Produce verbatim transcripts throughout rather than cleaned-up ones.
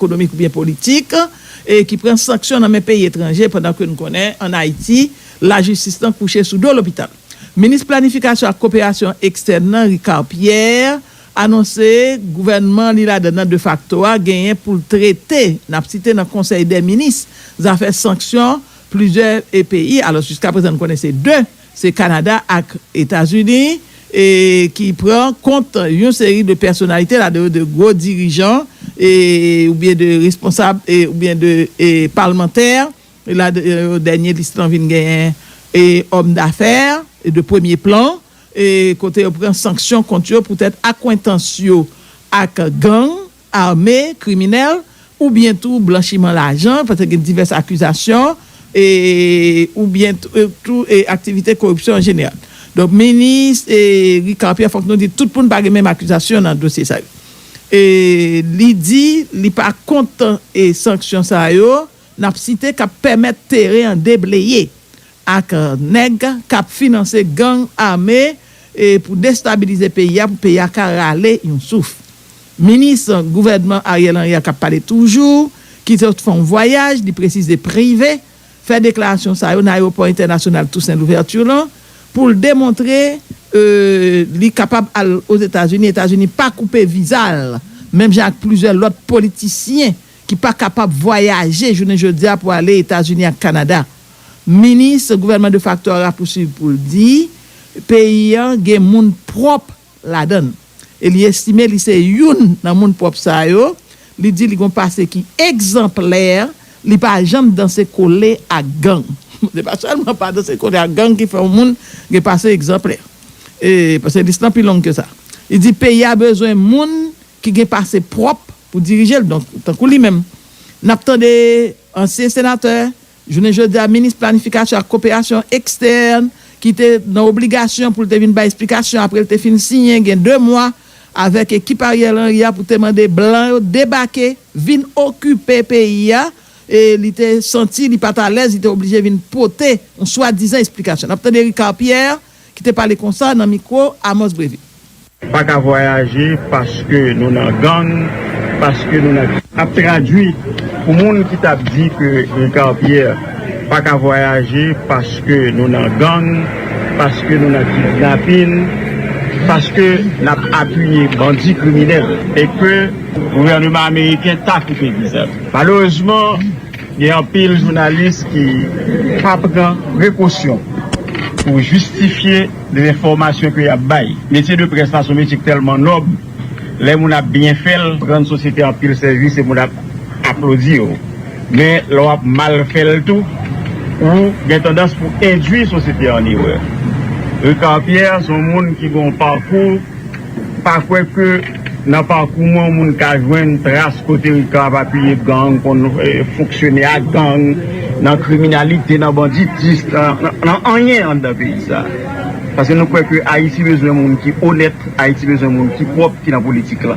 ekonomik oubyen politik, e ki pran sanksyon nan men peyi etranje, pandan ke n konnen, ann Ayiti, lajistis lan kouche sou do lopital. Minis Planifikasyon ak Koperasyon Ekstèn nan, Ricard Pierre, anonse gouvènman li ladan nan defakto a genyen pou l trete, n ap site nan Konsèy dè Minis, zafè sanksyon plizyè e peyi. Alò, jiskaprezan, n konnen se de, se Kanada ak Etazini, e ki pran kont yon seri de pèsonalite, ladan yo de gwo dirijan, e, oubyen de responsab, e, oubyen de, e, palmantè. E la, e, dènye lis lan vin genyen, e, òm dafè, e, de premye plan, e, kote yo pran sanksyon kont yo poutèt akwentans yo ak gang ame, kriminèl, oubyen tou blanchiman lajan, paske gen divès akizasyon, e, oubyen tou, e, tou, e, aktivite koripsyon an jeneral. Donk, minis, e, Ricard Pierre, fòk nou di tout moun pa gen menm akizasyon nan dosye sa yo. E, li di li pa kont, e, sanksyon sa yo, n ap site, k ap pèmèt teren an debleye ak, e, nèg k ap finanse gang ame, e, pou destabilize peyi a, pou peyi a ka rale yon souf. Minis gouvènman Ariel Henry a k ap pale toujou, ki sot fè yon vwayaj, li presize prive, fè deklarasyon sa yo nan ayewopò entènasyonal Toussaint Louverture lan, pou l demontre, e, li kapab al Ozetazini, Etazini pa koupe viza l, menm jan ak plizyè lòt politisyen ki pa kapab vwayaje jounen jodi a pou ale Etazini ak Kanada. Minis gouvènman defakto a rapousuiv pou l di, peyi an gen moun pwòp ladan l. E li estime li se youn nan moun pwòp sa yo. Li di li gon pase ki egzanplè, li pa janm danse kole ak gang. Se pa sèlman pa danse kole ak gang ki fè yon moun gen pase egzanplè. E, paske lis lan pi long ke sa. Li di peyi a bezwen moun ki gen pase pwòp pou dirije l. Donk, tankou li menm, n ap tande ansyen senatè, jounen jodi a, minis planifikasyon ak koperasyon ekstèn, ki te nan obligasyon pou l te vin bay esplikasyon apre l te fin siyen gen de mwa avèk ekip Ariel Henry a pou te mande blan yo debake, vin okipe peyi a, e li te santi li pa t alèz, li te oblije vin pote yon swadizan esplikasyon. N ap tande Ricard Pierre, ki te pale konsa nan mikwo Amos Brevy. Pa ka vwayaje paske nou nan gang, paske nou nan. Ap tradui pou moun ki t ap di ke Ricard Pierre pa ka vwayaje paske nou nan gang, paske nou nan kidnapin, paske n ap apiye bandi kriminèl e ke gouvènman ameriken ta koupe viza l. Malerezman, gen anpil jounalis ki pa pran prekosyon pou jistifye de enfòmasyon ke y ap bay. Metye de près la se yon metye ki tèlman nòb, lè moun ap byen fè l, rann sosyete anpil sèvis e moun ap aplodi w. Men lè w ap mal fè l tou, ou gen tandans pou endwi sosyete an erè. Ricard Pierre se yon moun ki gen yon pakou, pa kwè ke nan pakou mwen, yon moun ka jwenn tras kote Ricard ap apiye gang, konn, eh, fonksyone ak gang, nan kriminalite, nan banditis, nan, nan, nan anyen anndan peyi sa. Paske nou kwè ke Ayiti bezwen moun ki onèt, Ayiti bezwen moun ki pwòp, ki nan politik la.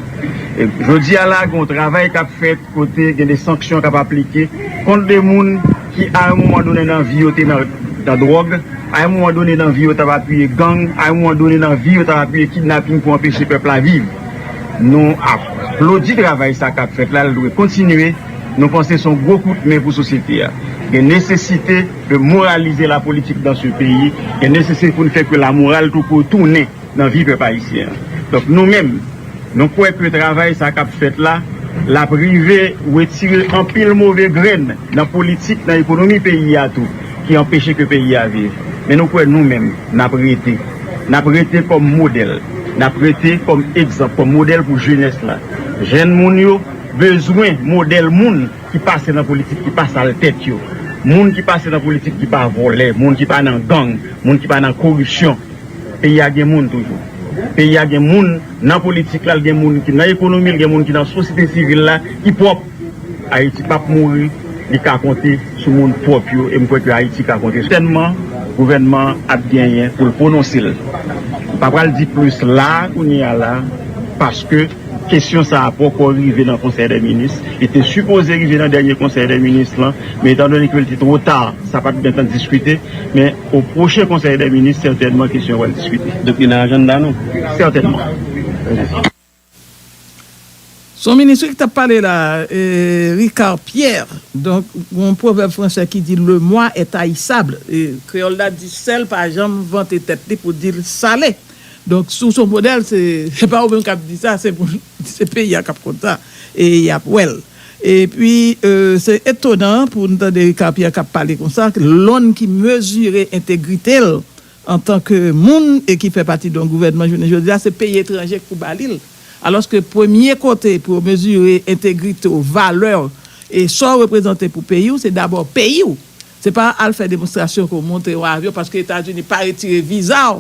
E jodi a la, gen yon travay k ap fèt kote gen de sanksyon k ap aplike kont de moun ki, a yon moman donnen nan vi yo, te nan, nan dwòg, a yon moman donnen nan vi yo, t ap apiye gang, a yon moman donnen nan vi yo, t ap apiye kidnaping pou anpeche pèp la viv. Nou aplodi travay sa k ap fèt la, l dwe kontinye. Nou panse se yon gwo kout men pou sosyete a. Gen nesesite de moralize la politique dans ce pays, gen nesesite pou n fè ke lamoral tou retounen nan vi pèp ayisyen an. Donk, nou menm, nou kwè ke travay sa k ap fèt la, l ap rive retire anpil move grenn nan politik, nan ekonomi peyi a tou, ki anpeche ke peyi a viv. Men nou kwè nou menm, n ap rete. N ap rete kòm modèl. N ap rete kòm egzanp, kòm modèl pou jenès la. Jèn moun yo bezwen modèl moun ki pase nan politik, ki pa sal tèt yo. Moun ki pase nan politik ki pa vòlè, moun ki pa nan gang, moun ki pa nan koripsyon. Peyi a gen moun toujou. Peyi a gen moun nan politik la, l gen moun ki nan ekonomi, l gen moun ki nan sosyete sivil la, ki pwòp. Ayiti p ap mouri, li ka konte sou moun pwòp yo, e m kwè ke Ayiti ka konte. Sètènman, gouvènman an ap genyen pou l pwononse l. M pa pral di plis la, kounye a la, paske kesyon sa a poko rive nan Konsèy dè Minis. Li te sipoze rive nan dènye Konsèy dè Minis lan, men etandone ke l te two ta, sa pa t gentan diskite. Men o pwochen Konsèy dè Minis, sètènman, kesyon an pral diskite. Donk, li nan ajanda nou? Sètènman. Se yon minis wi ki t ap pale la, e, Ricard Pierre. Donk, yon pwovèb fransè ki di, le moi est haïssable. E, kreyòl la di, sèl pa janm vante tèt li pou di l sale. Donk, si w se yon modèl, se, se pa ou menm k ap di sa, se pou, se peyi a k ap konn sa. E y ap wè l. Epi, e, se etonan pou n tande Ricard Pierre k ap pale konsa, lòn ki mezire entegrite l antanke moun e ki fè pati de yon gouvènman jounen jodi a, se peyi etranje k pou ba li l. Alòske premye kote pou yo mezire entegrite w, valè w, e sa w reprezante pou peyi w, se dabò peyi w. Se pa al fè demonstrasyon ke w monte yon avyon paske Etazini pa retire viza w.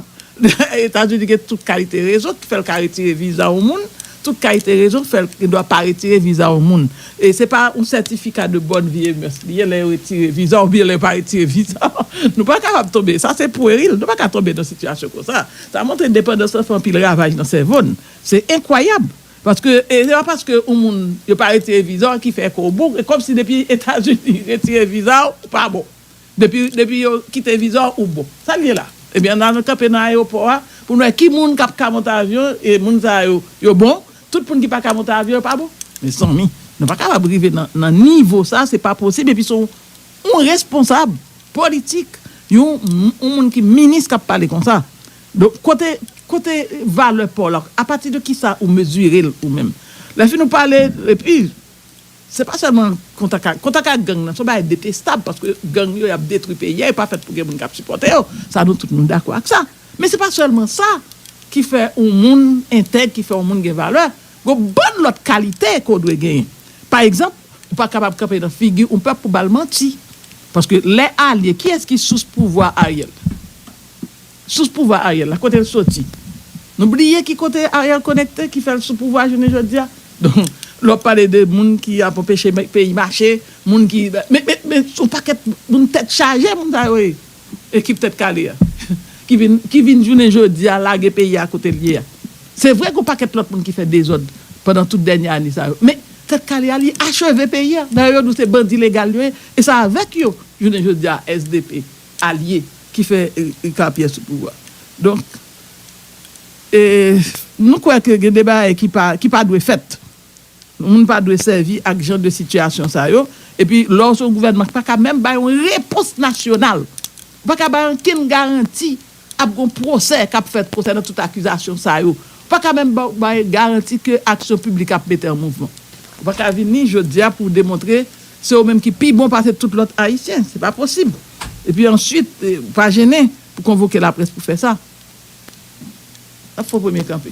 Etazini gen tout kalite rezon ki fè l ka retire viza yon moun, tout kalite rezon fè l gen dwa pa retire viza yon moun. E se pa yon sètifika de bòn vi e mès li ye, lè yo retire viza w oubyen lè yo pa retire viza w. Nou pa kapab tonbe, sa se pweril, nou pa ka tonbe nan sitiyasyon konsa. Sa montre depandans lan fè anpil ravaj nan sèvo n. Se enkwayab. Paske, e, se pa paske yon moun, yo pa retire viza w ki fè ke w bon. E kòmsi depi Etazini retire viza w, ou pa bon. Depi, depi yo kite viza w, ou bon. Sa l ye la? Ebyen, n al kanpe nan ayewopò a pou n wè ki moun k ap ka monte avyon, e moun sa yo, yo bon. Tout moun ki pa ka monte avyon, yo pa bon. Mezanmi, nou pa kapab rive nan, nan nivo sa, se pa posib. Epi se yon, yon responsab politik, yon, yon moun ki minis k ap pale konsa. Donk, kote, kote valè pa w la? Apati de kisa ou mezire l ou menm? Lè fin ou pale, epi, se pa sèlman kontak ak, kontak ak gang nan, se yon bagay detestab, paske gang yo, y ap detwi peyi a, e pa fèt pou gen moun k ap sipòte yo. Sa, nou tout moun dakò ak sa. Men se pa sèlman sa ki fè yon moun entèg, ki fè yon moun gen valè. Gon bann lòt kalite ke w dwe genyen. Pa egzanp, ou pa kapab kanpe nan figi yon pèp pou ba l manti. Paske lè alye, kiyès ki sous pouvwa Ariel? Sous pouvwa Ariel la, kote l soti? Nou bliye ki kote Ariel konekte, ki fè l sou pouvwa jounen jodi a? Donk, lè w ap pale de moun ki ap anpeche peyi mache, moun ki, men, men, men, se yon pakèt moun tèt chaje, moun sa yo ye. Ekip tèt kale a. Ki vin, ki vin jounen jodi a, lage peyi a kote l ye a. Se vre gen yon pakèt lòt moun ki fè dezòd pandan tout dènye ane sa yo. Men, tèt kale a, li acheve peyi a. Dayè, yo di w se bandi legal yo ye. E se avèk yo, jounen jodi a, S D P alye ki fè, e, e, Ricard Pierre sou pouvwa. Donk, e, nou kwè ke gen de bagay ki pa, ki pa dwe fèt. Moun pa dwe sèvi ak jan de sitiyasyon sa yo. Epi, lè w se yon gouvènman ki pa ka menm bay yon repons nasyonal, ou pa ka bay ankenn garanti ap gen yon pwosè k ap fèt konsènan tout akizasyon sa yo. Ou pa ka menm ba-, bay garanti ke aksyon piblik ap mete an mouvman. Ou pa ka vini jodi a pou w demontre se ou menm ki pi bon pase tout lòt Ayisyen. Se pa posib. Epi answit, e, ou pa jennen pou konvoke laprès pou fè sa. N ap fè yon premye kanpe.